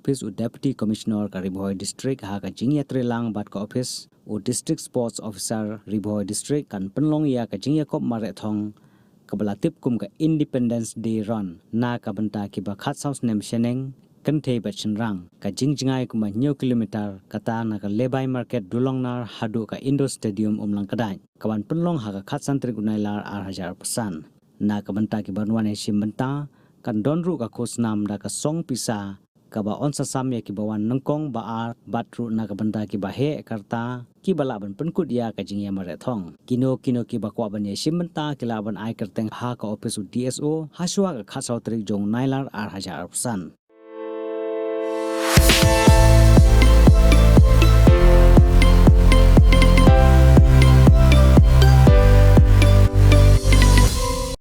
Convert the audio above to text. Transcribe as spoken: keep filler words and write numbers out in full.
ophis u Deputy Commissioner ka Ri Bhoi District ha ka jingïatreilang bad ka ophis u District Sports Officer Ri Bhoi District kan pynlong ïa ka jingïakop mareh thong kaba la tip kum ka Independence Day Run na ka bynta kiba khatsaw snem shaneng, kynthei bad shynrang. Ka jingjngai kumba hynñiew kilometer kata na ka Lebai Market Dulongnar haduh ka Indoor Stadium Umlang Kdait, kaban pynlong ha ka khatsan tarik u Nailar ar hajar arphew san. Na ka bynta kiban wan ïashim bynta kan don ruh ka khusnam da ka song pisa kaba yn sa sam ïa kiba wan nyngkong ba ar bad ruh na ka bynta kiba heh ka rta kiba lah ban pynkut ïa ka jingïamareh thong. Kino kino kiba kwah ban ïashim bynta ki lah ban ai kyrteng ha ka ophis u D S O ha shuwa ka khatsaw tarik jong u Nailar ar hajar arphew san.